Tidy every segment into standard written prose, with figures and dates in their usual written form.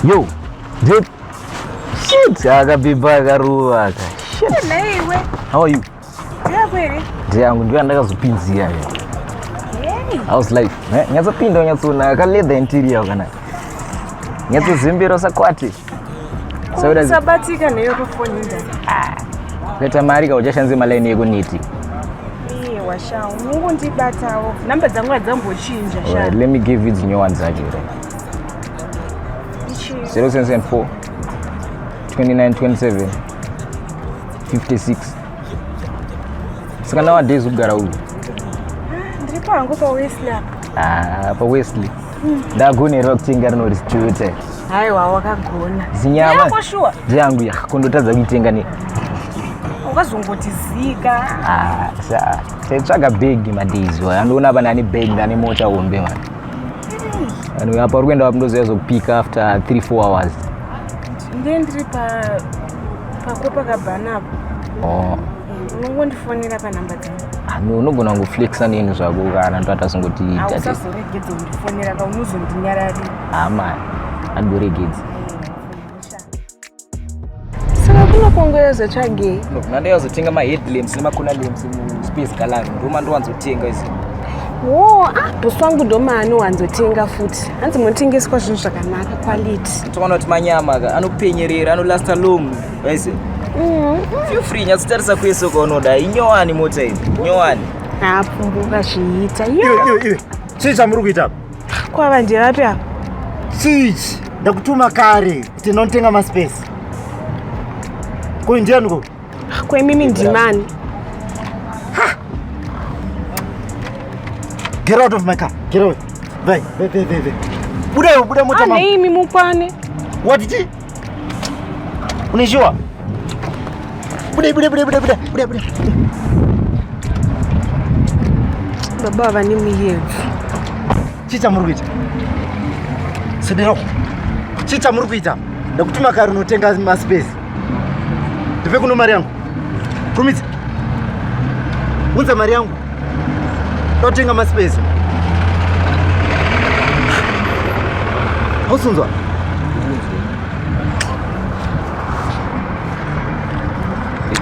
Yo, dude. Shit, akabhibha akaruva aka. Shit. Naiwe. How are you? Ndiyako here? Ndiyangu ndiyo andakazopinzira yo. Hey. How's life? Eh, nyatsopinda unyatsoona aka leather interior kana. Nyatsozembera usakwate. Sauda Usabatika neyo pafoni nda. kuita mari ka uchashandisa malaini ekuniti. Iye washa, unongondibatawo. Namba dzangu hadzambochinja sha. Alright, let me give you the new ones dzacho. Right? Ichi. 0774 29 27 56. Saka nowadays kugara uyu. Ndiri pangu pa Wesley apa. Ah, pa Wesley. Ndagona here pakutenga rinori Toyota. Haiwa wakagona. Zinyama. Yako shuwa. Ndiyangu ya kundotadza kuitenga ne. Ukazongoti zika. Ah, sa taitsvaga bhegi madays wa. Andiona pana ane bhegi ndane mota hombe man. Anhu apa uri kuenda wapi zokupika after 3 4 hours. Ndiye ndiri pa paCopacabana apo. Oh. Unongondifonera panhamba dzangu. Ah, no, unogona kungoflexa neni zvako kana ndoatazongoti tate. Hausazoregedza kundifonera ka unozondinyararira. Ah man. Andiregedzi. Saka kunokongwereza tsvagei. Ndanda maheadlamps nemacorner lamps muspace gallery ndoma ndowanzotenga izi. Wo, ah, bosi wangu ndoma anowanzotenga futi. Hanzi munotengeswa zvinhu zvakanaka quality. Toona kuti manyama ka anopenyerera anolasta long waise. Feel free nyatsotarisa kwese kwaunoda inyowani mota iyi nyowani. Hapfumbuka zviita. Iwe Yo, iwe iwe, chii chamuri kuita apa? kwava ndevapi apa? Chichi, ndakutuma kare kuti ndinotenga maspace. Ko ndiani ko? Kwemimi ndimani? Get out of my car. Get away. Vai, vai, vai, vai, vai. Buda iwe, buda mota mangu. Aneimi mukwane. What chi? Une sure? Buda, buda, buda, buda, buda, buda, buda. Baba vane muyedzo. Chii chamuri kuita? Sedera uko. Chii chamuri kuita? Ndakutuma kare unotenga maspace. Ndipe kuno mari yangu. Kurumidza. Unza mari yangu. Ndotenga maspace. Hausunzwa?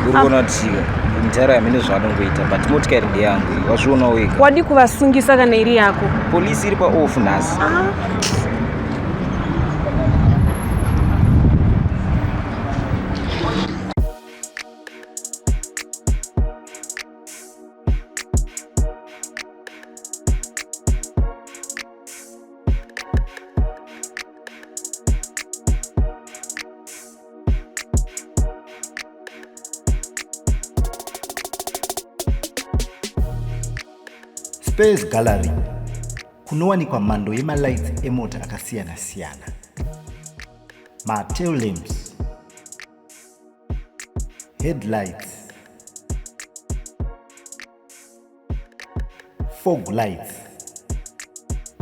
Uri kuona kuti mutara yamene zvaanongoita but motikari ndeyangu wazviona wega. Wadi kuvasungisa kana iri yako. Polisi iri paoff nhasi. Ah. Space Gallery kunowanikwa mhando yemalights emota akasiyana-siyana, matail lamps, headlights, fog lights,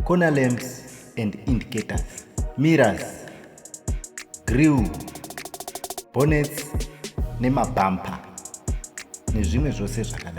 corner lamps and indicators, mirrors, grill, bonnets nemabhampa nezvimwe zvose zvakadaro.